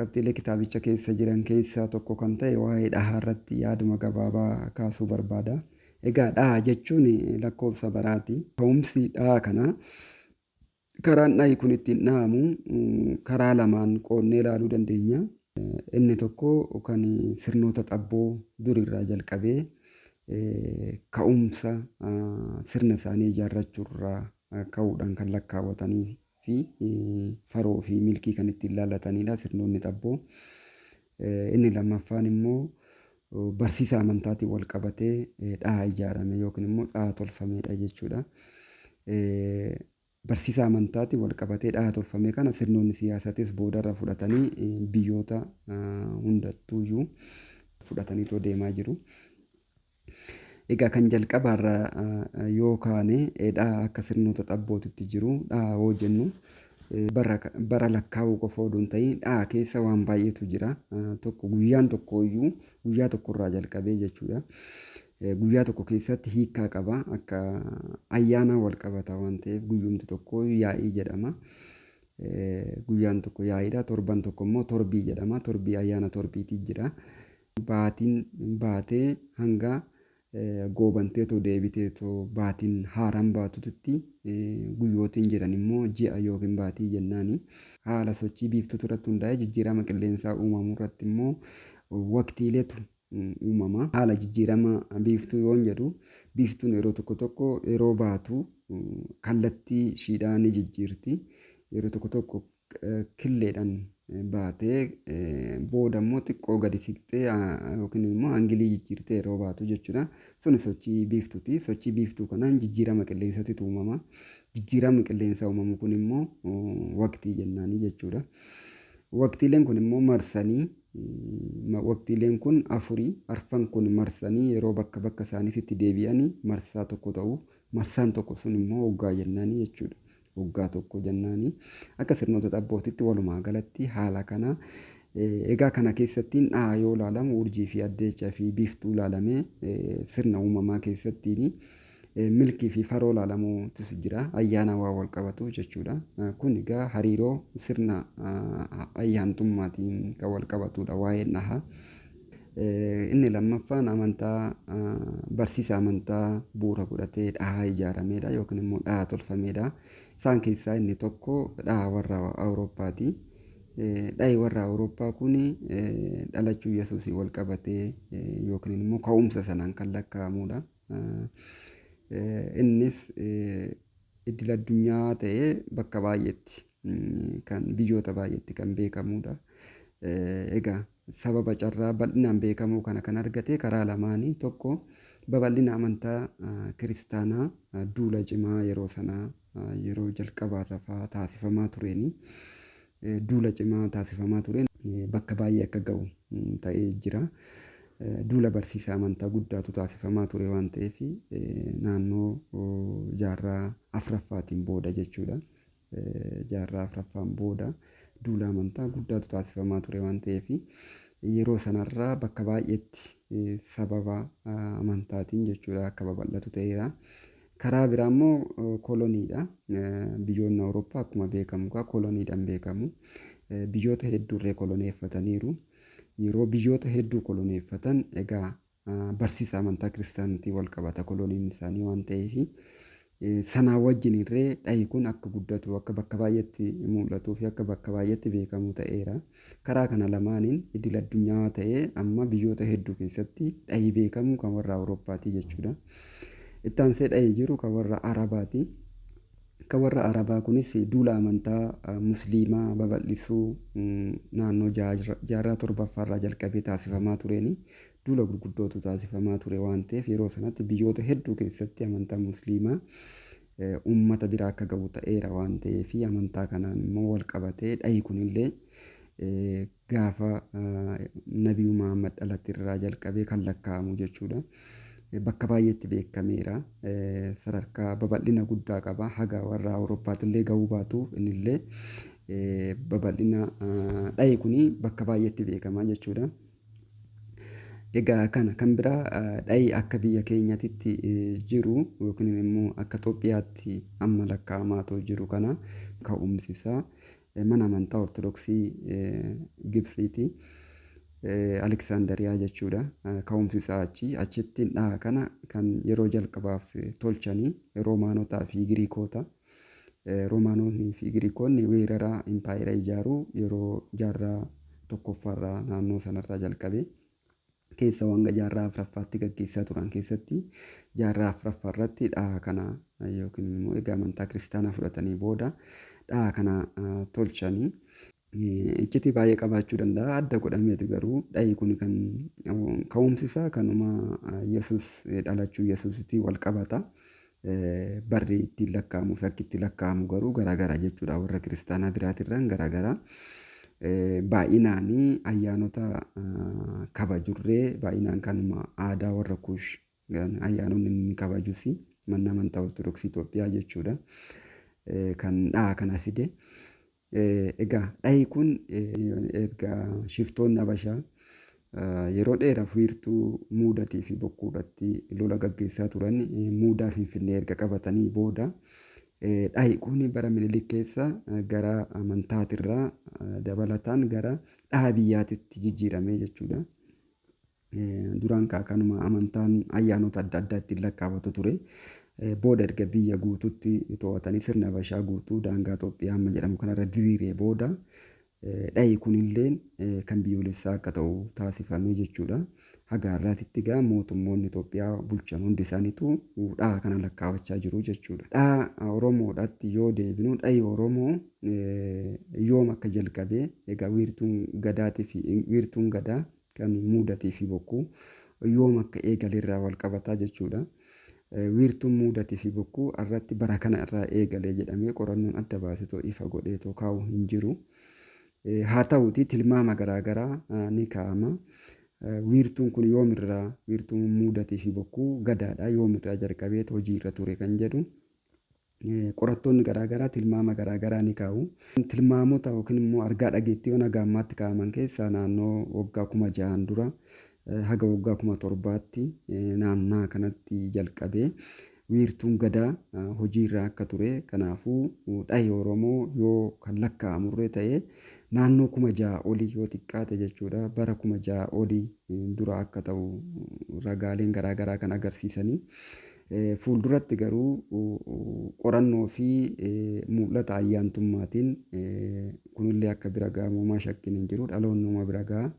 Qabxiilee kitaabicha keessa jiran keessaa tokko kan ta'e waa'ee dhahaa irratti yaaduma gabaabaa kaasuu barbaada. Egaa dhaha jechuun lakkoofsa baraati. Ka'umsi dhaha kanaa karaan dhahi kun ittiin dhahamu karaa lamaan qoodnee ilaaluu dandeenya. Inni tokko kan sirnoota xabboo durirraa jalqabee ka'umsa sirna isaanii ijaarrachuurraa ka'uudhaan kan lakkaawwatanii fi faroo fi milkii kan ittiin laallatanidha sirnoonni xabboo. Inni lammaffaan immoo barsiisa amantaatiin wal qabatee dhaha ijaarame yookiin immoo dhaha tolfamedha jechuudha. Barsiisa amantaatiin wal qabatee dhaha tolfame kana sirnoonni siyaasatis boodarra fudhatanii biyyoota hundattuuyyuu fudhataniitoo deemaa jiru. Egaa kan jalqabaarra yoo kaane dhaha akka sirnoota xabbootitti jiru dhaha hoo jennu bara lakkaa'uu qofa odoo hin ta'in dhaha keessa waan baay'eetu jira. Tokko guyyaan tokko iyyuu guyyaa tokkorraa jalqabee jechuudha. Guyyaa tokko keessatti hiikkaa qaba. Akka ayyaanaa wal qabata waan ta'eef guyyumti tokko yaa'ii jedhama. Guyyaan tokko yaa'iidha. Torban tokko immoo torbii jedhama. Torbii ayyaana torbiitii jira. Baatiin baatee hanga goobanteetoo deebiteetoo baatiin haaraan baatututti guyyootiin jiran immoo ji'a yookiin baatii jennaani. Haala sochii biiftuutu irratti hundaa'ee jijjiirama qilleensaa uumamu irratti immoo waqtiileetu uumama. Haala jijjiirama biiftuu yoon jedhu biiftuun yeroo tokko tokko yeroo baatu kallattii ishiidhaa ni jijjiirti. Yeroo tokko tokko killeedhaan baatee booda immoo xiqqoo gadi siqxee yookiin immoo angilii jijjiirtee yeroo baatu jechuudha. Suni sochii biiftuuti. Sochii biiftuu kanaan jijjiirama qilleensatitu uumama. Jijjiiramni qilleensaa uumamu kun immoo waqtii jennaanii jechuudha. Waqtiileen kun immoo marsanii waqtiileen kun afurii arfan kun marsanii yeroo bakka bakka isaaniitti deebi'anii marsaa tokko ta'u. Marsaan tokko sun immoo waggaa jennaanii jechuudha. Waggaa tokko jennaanii akka sirnoota xabbootitti walumaa galatti haala kana. Egaa kana keessattiin dhaha yoo ilaalamu urjii fi addeechaa fi biiftuu ilaalamee sirna uumamaa keessattiin milkii fi faroo ilaalamuutu jira. Ayyaana waa wal qabatu jechuudha. Kun egaa hariiroo sirna ayyaantummaatiin kan wal qabatudha waa'een dhaha. Inni lammaffaan amantaa barsiisa amantaa bu'uura godhatee dhahaa ijaaramedha yookiin immoo dhahaa tolfamedha. Isaan keessaa inni tokko dhaha warra Awurooppaati. Dhahi warra Awurooppaa kun dhalachuu Yesuusiin wal qabatee yookiin immoo ka'umsa sanaan kan lakkaa'amudha. Innis idil addunyaa ta'ee bakka baay'eetti kan biyyoota baay'eetti kan beekamudha. Egaa sababa carraa bal'inaan beekamuu kana kan argate karaa lamaanii tokko babal'ina amantaa kiristaanaa duula cimaa yeroo sanaa yeroo jalqabaarra fa'aa taasifamaa tureeni duula cimaa taasifamaa tureen bakka baay'ee akka ga'u ta'ee jira. Duula barsiisa amantaa guddaatu taasifamaa ture waan ta'eef naannoo jaarraa afuraffaatiin booda jechuudha. Jaarraa afuraffaan booda duula amantaa guddaatu taasifamaa ture waan ta'eef yeroo sanarraa bakka baay'eetti sababa amantaatiin jechuudha akka babal'atu ta'eera. Karaa biraa immoo koloniidha. Biyyoonni Awurooppaa akkuma beekamu koloniidhaan beekamu. Biyyoota hedduurree koloneeffataniiru. Yeroo biyyoota hedduu koloneeffatan egaa barsiisa amantaa kiristaanaatiin wal qabata koloniin isaanii waan ta'eef sanaa wajjin irree dhahi kun akka guddatu akka bakka baay'eetti mul'atuu fi akka bakka baay'eetti beekamu ta'eera. Karaa kana lamaaniin idil addunyaa ta'ee amma biyyoota hedduu keessatti dhahi beekamu kan warra Awurooppaati jechuudha. Itti aansee dhahi jiru kan warra Arabaati. Kan warra Arabaa kunis duula amantaa Musliimaa babal'isuu naannoo jaarraa torbaffaarraa jalqabee taasifamaa tureeni duula gurguddootu taasifamaa ture waan ta'eef yeroo sanatti biyyoota hedduu keessatti amantaa Musliimaa uummata bira akka ga'u ta'eera waan ta'eef amantaa kanaan immoo wal qabatee dhahi kunillee gaafa Nabiyyuu Muhammad dhalate irraa jalqabee kan lakkaa'amu jechuudha. Bakka baay'eetti beekameera. Sadarkaa babal'ina guddaa qaba. Haga warra Awurooppaatti ga'uu baatu innillee babal'ina dhahi kuni bakka baay'eetti beekama jechuudha. Egaa kana kan biraa dhahi akka biyya keenyaatti jiru yookiin immoo akka Itoophiyaatti amma lakkaa'amaa jiru kana ka'umsi isaa mana amantaa Ortodoksii Gibxiiti. Aleksaandariyaa jechuudha. Ka'umsi isaa achi. Achitti dhaha kana kan yeroo jalqabaaf tolchanii Roomaanotaa fi Giriikota. Roomaanonni fi Giriikonni weerara impaayera ijaaruu yeroo jaarraa tokkoffaarraa naannoo sanarraa jalqabe keessa hanga jaarraa afuraffaatti gaggeessaa turan keessatti jaarraa afuraffaa irratti dhaha kana yookiin immoo egaa amantaa kiristaanaa fudhatanii booda dhaha kana tolchanii. Iccitii baay'ee qabaachuu danda'a. Adda godhameetu garuu dhahi kun kan ka'umsi isaa kanuma Yesuus dhalachuu Yesuusitti wal qabata. Barri ittiin lakkaa'amuu fi akki itti lakkaa'amu garuu garaagara jechuudha. Warra kiristaanaa biraatirraan garaagara. Baay'inaan ayyaanota kabajurree baay'inaan kanuma aadaa warra Kuush ayyaanonni inni kabajus manni amantaa Ortodoksii Itoophiyaa jechuudha. Kan dhaha kana fide. Egaa dhahi kun erga shiftoonni Habashaa yeroo dheeraaf wiirtuu Muudatii fi Bokkuu irratti lola gaggeessaa turan Muudaa Finfinnee erga qabatanii booda dhahi kun bara Minilik keessa gara amantaatirraa dabalataan gara dhaha biyyaatitti jijjiirame jechuudha. Duraan kanuma amantaan ayyaanota adda addaa ittiin lakkaawwatu ture. Booda erga biyya guutuutti to'atanii sirna Habashaa guutuu daangaa Itoophiyaa amma jedhamu kanarra diriiree booda dhahi kunillee kan biyyoolessaa akka ta'u taasifame jechuudha. Haga har'aatitti egaa mootummoonni Itoophiyaa bulchan hundi isaaniitu dhaha kana lakkaawwachaa jiru jechuudha. Dhaha Oromoodhaatti yoo deebinu, dhahi Oromoo yoom akka jalqabe, egaa wiirtuun gadaatii fi wiirtuun gadaa kan Muudatii fi Bokkuu yoom akka eegale irraa wal qabataa jechuudha. Wiirtuun Muudatii fi Bokkuu irratti bara kana irraa eegale jedhamee qorannoon adda baasetoo ifa godheetoo kaa'u hin jiru. Haa ta'uutii tilmaama garaagaraa ni kaa'ama. Wiirtuun kun yoomirraa, wiirtuun Muudatii fi Bokkuu gadaadha, yoomirraa jalqabee hojii irra ture kan jedhu qorattoonni garaagaraa tilmaama garaagaraa ni kaa'u. Tilmaamota yookiin immoo argaa dhageettiiwwan haga ammaatti kaa'aman keessaa naannoo waggaa 6000n dura haga waggaa 7000tti naannaa kanatti jalqabee wiirtuun gadaa hojiirra akka ture, kanaafuu dhahi Oromoo yoo kan lakkaa'amurree ta'e naannoo 6000 olii yoo xiqqaate jechuudha, bara 6000 olii dura akka ta'u ragaaleen garaagaraa kan agarsiisanii. Fuulduratti garuu qorannoo fi mul'ata ayyaantummaatiin kunillee akka bira ga'amu homaa shakkiin hin jiru, dhaloonni homaa bira ga'a.